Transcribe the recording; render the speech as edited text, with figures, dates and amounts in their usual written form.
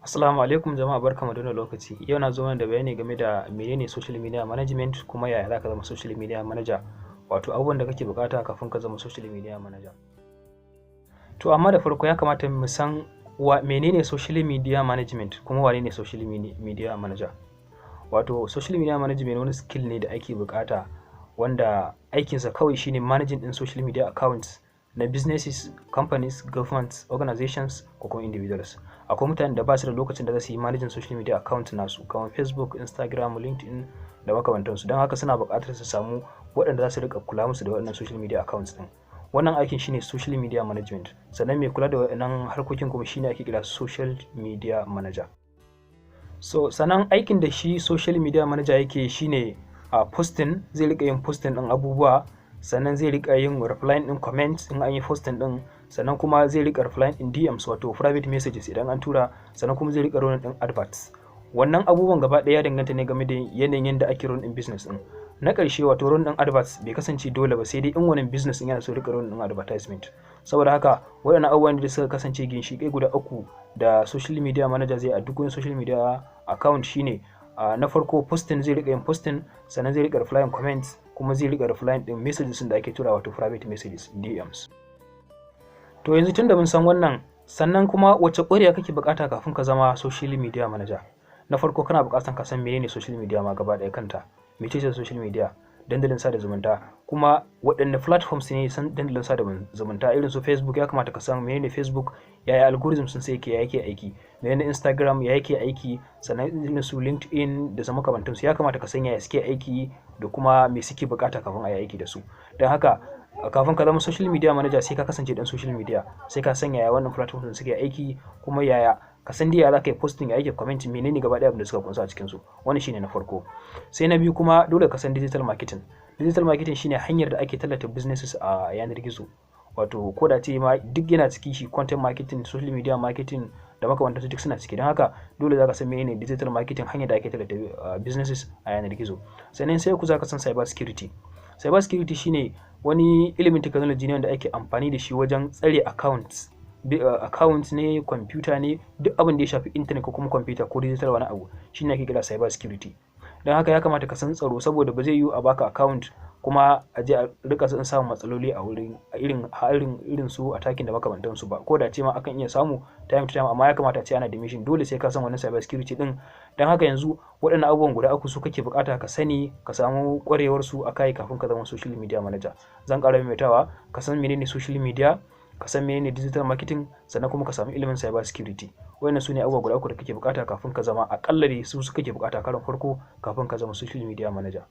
Assalamu alaikum jama'a, barkamu da wannan lokaci. Yau na zo mana da bayani game da menene social media management, kuma yaya za ka zama social media manager, wato abubuwan da kake buƙata kafin ka zama social media manager. To amma da farko ya kamata mu san wa menene social media management, kuma wane ne social media manager. Wato social media management wani skill ne da ake buƙata, wanda aikinsa kawai shine managing ɗin social media accounts na businesses, companies, governments, organizations ko kuma individuals. Akwai mutanen da ba su da lokacin da za su yi managing social media account nasu, kamar Facebook, Instagram, LinkedIn da makamantansu. Don haka suna buƙatar su samu waɗanda za su riƙa kula musu da waɗannan social media accounts ɗin. Wannan aikin shine social media management. Sannan mai kula da waɗannan harkokin kuma shine ake kira social media manager. So sannan aikin da shi social media manager yake shine a posting, zai riƙa yin posting ɗin abubuwa, sannan zai riƙa yin replying ɗin comments in an yi posting ɗin, sannan kuma zai riƙa replying ɗin DMs, wato private messages, idan an tura, sannan kuma zai riƙa running ɗin adverts. Wannan abubuwan gaba ɗaya ya danganta ne game da yanayin yadda ake running ɗin business ɗin. Na ƙarshe, wato run ɗin adverts, bai kasance dole ba, sai dai in wannan business ɗin yana so riƙa run ɗin advertisement. Saboda haka waɗannan abubuwan da suka kasance ginshiƙai guda uku da social media manager zai a duk wani social media account shine na farko posting, zai riƙa yin posting, sannan zai riƙa replying comments, kuma zai riƙa replying ɗin messages da ake tura, wato private messages, DMs. To yanzu tunda mun san wannan, sannan kuma wace ƙwarewa kake buƙata kafin ka zama social media manager? Na farko, kana buƙatar ka san menene social media ma gaba ɗaya kanta. Mece ce social media? Dandalin sada zumunta. Kuma waɗanne platforms ne san dandalin sada zumunta, irin su Facebook? Ya kamata ka san menene Facebook, yaya algorithm sun sai yake, ya yake aiki, menene Instagram, ya yake aiki, sannan irin su LinkedIn da su makamantansu, ya kamata ka san yaya suke aiki da kuma me suke buƙata kafin a yi aiki da su. Don haka kafin ka zama social media manager, sai ka kasance dan social media, sai ka san yaya wannan platform suke aiki, kuma yaya ka san dai ya za ka yi posting, ya ake comment, menene gaba ɗaya abin da suka kunsa a cikin su. Wannan shine na farko. Sai na biyu kuma, dole ka san digital marketing. Digital marketing shine hanyar da ake tallata businesses a yanar gizo, wato ko da ce ma duk yana ciki shi, content marketing, social media marketing da makamantansu duk suna ciki. Don haka dole za ka san menene digital marketing, hanyar da ake tallata businesses a yanar gizo. Sannan sai ku za ka san cyber security. Cyber security shine wani ilimin technology ne wanda ake amfani da shi wajen tsare accounts, account ne, computer ne, duk abin da ya shafi internet ko kuma computer ko digital wani abu shine ake kira cyber security. Don haka ya kamata ka san tsaro, saboda ba zai yiwu a baka account kuma a je a rika samun matsaloli a wurin irin su attacking da makamantansu ba. Ko da ce ma akan iya samu time to time, amma ya kamata a ce ana da mission. Dole sai ka san wannan cyber security din. Don haka yanzu waɗannan abubuwan guda uku su kake bukata ka sani, ka samu ƙwarewar su a kai kafin ka zama social media manager. Zan ƙara maimaitawa: ka san menene social media, ka san menene digital marketing, sannan kuma ka samu ilimin cyber security. Wayannan su ne abubuwa guda uku da kake bukata kafin ka zama, akalla dai su kake bukata karon farko kafin ka zama social media manager.